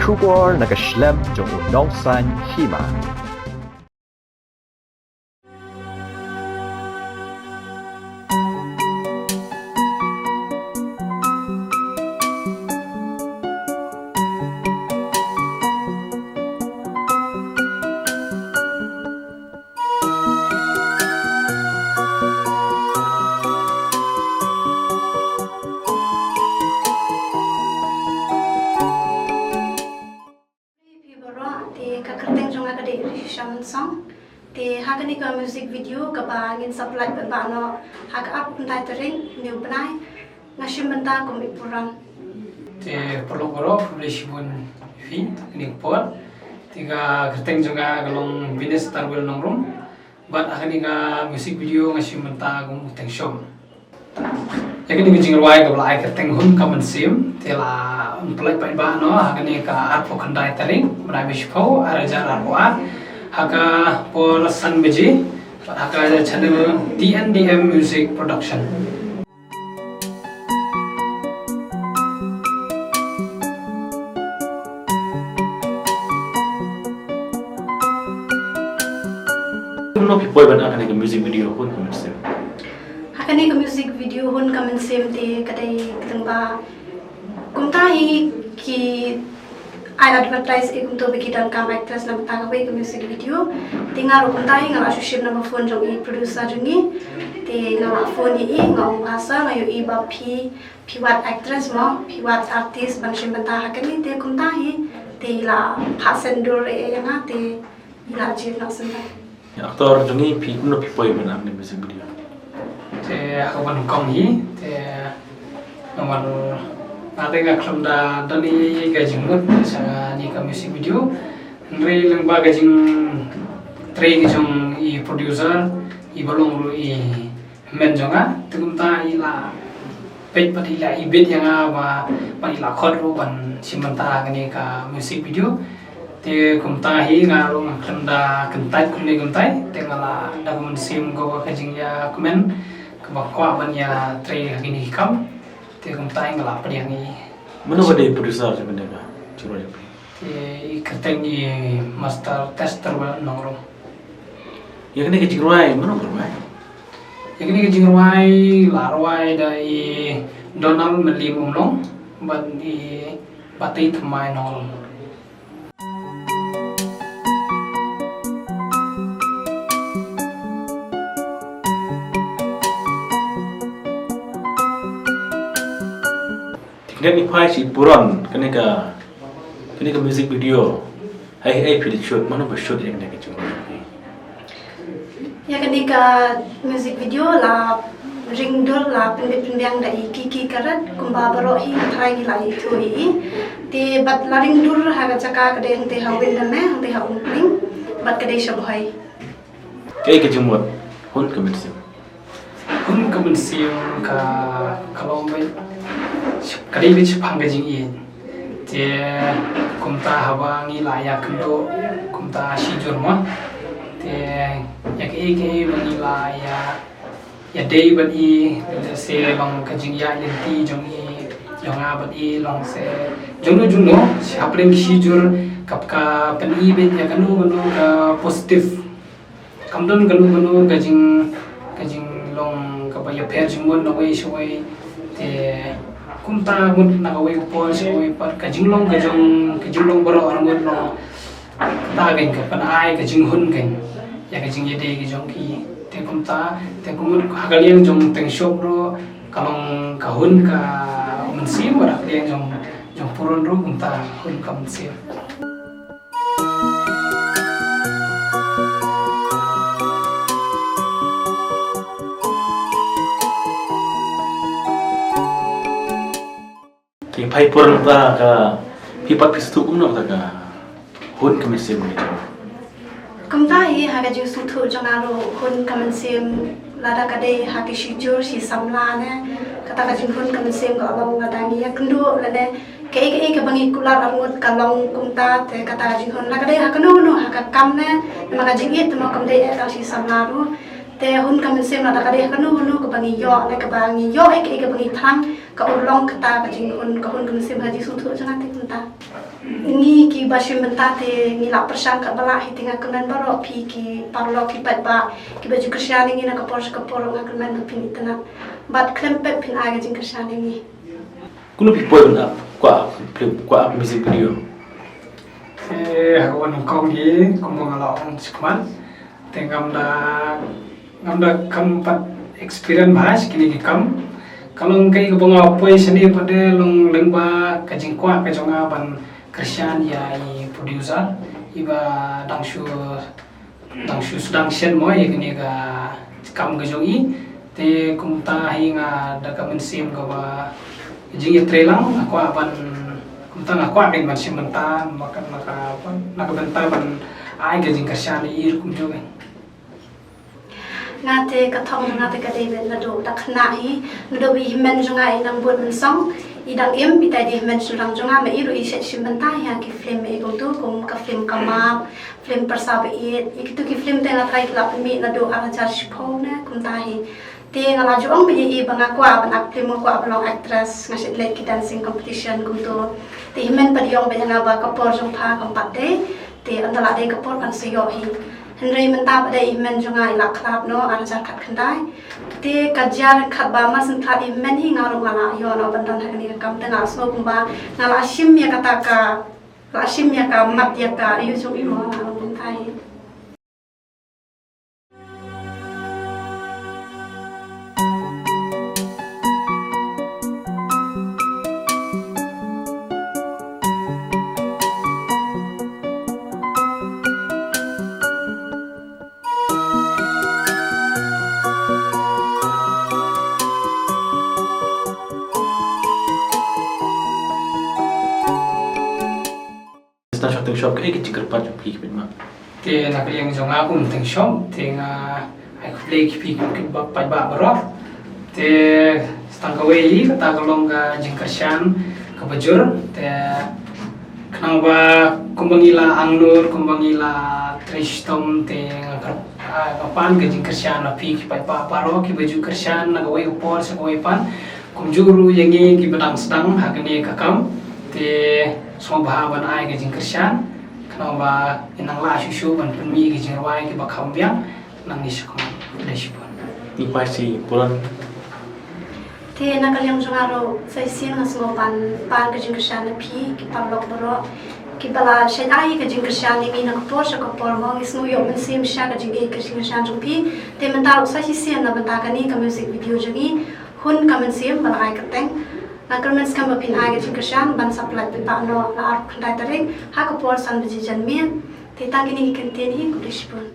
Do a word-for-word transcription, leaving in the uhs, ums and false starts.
Khubor na ka shlem jong u nongsan hima. Phi baroh, te ka kyrteng jong nga ka dei Rishisha Mynsong. Te ha kane ka music video kaba ngin sa pynlait paidbah noh ha ka arphew khyndai tarik hynne u bnai, nga shim bynta kum i Puran. Te paralok baroh, khublei shibun ïa phi ha kane ka por. Te ka kyrteng jong nga ka long Binis Tarwel Nongrum. Bad ha kane ka music video nga shim bynta kum u Tengshum. Ïa kane ka jingrwai kaba la ai kyrteng Hun Ka Mynsiem, te la pynlait paidbah noh ha kane ka arphew khyndai tarik, bnai ba shiphew, ar hajar arphew ar, ha ka por san baje, bad ha ka channel T N D M Music Production. Kumno phi poi ban ai kane ka music video Hun Ka Mynsiem? Ha kane ka music video Hun Ka Mynsiem te ka dei ka dang ba kumta hi ki ai advertise ïa i kumto ba ki donkam actress na bynta kawei ka music video. Te nga ruh kumta hi nga la shu shim number phone jong i producer jong ngi. Te nga la phone ïa i, nga ong ba sa nga ïohi ba phi, phi wad actress mo, phi wad artist ban shim bynta ha kane. Te kumta hi te i la phah send dur ïa nga te i la jied noh shen. Actor jong ngi, phi kumno phi poi ban ai kane ka music video? Te ha kaba nyngkong hi te namar nga te nga khlem da don ei ei ka jingmut sha kane ka music video. Hynrei lyngba ka jingtrei ka jong i producer, i ba long ruh i hynmen jong nga, te kumta i la peit bad i la ibit ïa nga ba, bad i la khot ruh ban shim bynta ha kane ka music video. Te kumta hi nga ruh nga khlem da kyntait kumne kyntait, te nga la da ka mynsiem kaba ka jingïakmen kaba kwah ban ïatrei ha kine ki kam. Te kumta hi nga la pdiang ïa i. Mano ba dei producer jong kane ka jingrwai jong phi? Te i kyrteng i Master Tester Wa Nongrum. Ïa kane ka jingrwai mano ba rwai? Ïa kane ka jingrwai la rwai da i Donald Mylliem Umlong bad i Batei Thymmai Nongrum. Te kane ka phai shi Puran, kane ka, kane ka music video. Hai, hai, phi da shoot, mano ba shoot ïa kane ka jingmut? Ïa kane ka music video la ring dur, la pynbit pynbiang da i Kiki Karat, kumba baroh hi nga tharai ngi la ïathuh ïa i. Te bad la ring dur ha ka jaka ka dei hangtei ha Windermere, hangtei ha Umpling, bad ka dei sha Bhoi. Kaei ka jingmut Hun Ka Mynsiem? Hun Ka Mynsiem ka, ka long beit, ka dei beit shaphang ka jingïeit. Te kumta haba ngi la ïakynduh kumta shijur mo, te ïa kaei kaei ba ngi la ïa, ïadei bad i, lehse long ka jingïaid lynti jong i, jong nga bad i, long se jongno jongno, hapdeng shijur ka, ka pyni beit ïa kano kano ka positive. Kam don kano kano ka jing, ka jinglong kaba ïapher jingmut na wei sha wei. Te kumta mut na kawei ka por sha kawei pat, ka jinglong ka jong, ka jinglong baroh arngut long kata kein, ka pynai ka jinghun kein ïa ka jingïadei ka jong ki. Te kumta, te kumta ha ka liang jong Tengshum ruh ka long ka Hun Ka Mynsiem, bad ha ka liang jong, jong Puran ruh kumta Hun Ka Mynsiem. Te phai por nangta ka, phi pat phi sngewthuh kumno kata ka Hun Ka Mynsiem ka jong? Kumta hi ha ka jingsngewthuh jong nga ruh Hun Ka Mynsiem lada ka dei ha ki shijur shi samla ne, kata ka jinghun ka mynsiem ka long lada ngi ïakynduh lane kaei kaei kaba ngi kular arngut ka long kumta, te kata ka jinghun la ka dei ha kano kano, ha ka kam ne, namar ka jingïeit te mo kam dei eh tang shi samla ruh. Te hun ka mynsiem la da ka dei kano kano kaba ngi ïoh, ne kaba ngi ïoh, eh, ka, eh, kaba ngi thrang, ka urlong kata ka jinghun, ka hun ka mynsiem ha jingsngewthuh jong nga te kumta. Ngi kiba shim bynta te ngi la pyrshang katba lah hi te nga kyrmen baroh phi ki paralok ki paidbah kiba ju kyrshan ïa ngi na ka por sha ka por, nga kyrmen ba phin itynnad bad khlem pep phin ai ka jingkyrshan ïa ngi. Kumno phi poi ban ap, kwah ap, kwah ap music video? Eh, ha ka wan Hong Kong hi, kumba nga la ong shikmat. Te ngam da, ngam da kam pat experience bha sha kine ki kam. Ka long kaei kaba nga poi shane pat de long lyngba ka jingkwah ka jong nga ban kyrshan ïa i producer iba dang shu, dang shu sdang shen mo ïa kane ka kam ka jong i. Te kumta hi nga da ka mynsiem kaba jingïatreilang, nga kwah ban, kumta nga kwah kein ban shim bynta na ka, na ka, na ka bynta ban ai ka jingkyrshan ïa i ruh kumjuh kein. Nga te ka thong jong nga te ka dei beit naduh da khynnah hi, naduh ba i hynmen jong nga i nang bud mynsong, i dang im, i tai da i hynmen shynrang jong nga, ma i ruh i shait shim bynta hi ha ki film, i kumtu kum ka film Ka Map, film Pyrsa Ba Ïeit, ïa kitu ki film te nga trai ki la pynmih naduh ar hajar shiphew ne kumta hi. Te nga la ju ong beit ïa i ba nga kwah ban act film, nga kwah ban long actress, nga shait leit ki dancing competition kumtu. Te i hynmen pat i ong beit ïa nga ba ka por jong pha kam pat dei. Te ynda la dei ka por phan sa ïoh hi. Hynrei mynta pat dei i hynmen jong nga i la khlad noh ar hajar khatkhyndai. Te ka jia ryngkat ba mar syn khlad i hynmen hi nga ruh nga la ïoh noh ban don ha kane ka kam, te nga la sngew kumba nga la shim ïa kata ka, la shim ïa ka mat ïa ka aïu jong i mo, nga la kumta hi. Sdang shop teng shop, kaei ka jingkyrpad jong phi ki paidbah? Te na ka liang jong nga kum teng shop, te nga ai khublei ki phi ki paidbah baroh. Te sdang kawei hi kata ka long ka jingkyrshan kaba jur, te khnang ba kumba ngi la angnud, kumba ngi la trei shitom, te nga kyrpad, ah, nga pan ka jingkyrshan na phi ki paidbah baroh kiba ju kyrshan na kawei ka por sha kawei pat. Kumjuh ruh ïa ngi kiba dang sdang ha kane ka kam, te sngewbha ban ai ka jingkyrshan, khnang ba ngin nang lah shuh shuh ban pynmih ki jingrwai kiba kham biang na ngi shakhmat. Khublei shibun. Ngi phai sha i Puran. Te na ka liang jong nga ruh sa shisien nga sngewbha ban pan ka jingkyrshan na phi ki paralok baroh kiba la shait ai ka jingkyrshan ïa ngi na ka por sha ka por, mo ngi sngew ïoh mynsiem sha ka jingïeit ka jingkyrshan jong phi. Te mynta ruh sa shisien na bynta kane ka music video jong ngi, Hun Ka Mynsiem ba la ai kyrteng, nga kyrmen skhem ba phin ai ka jingkyrshan ban sa pyllait paidbah noh la arphew khyndai tarik ha ka por san baje janmiet. Te tang kine ki kyntien hi, khublei shibun.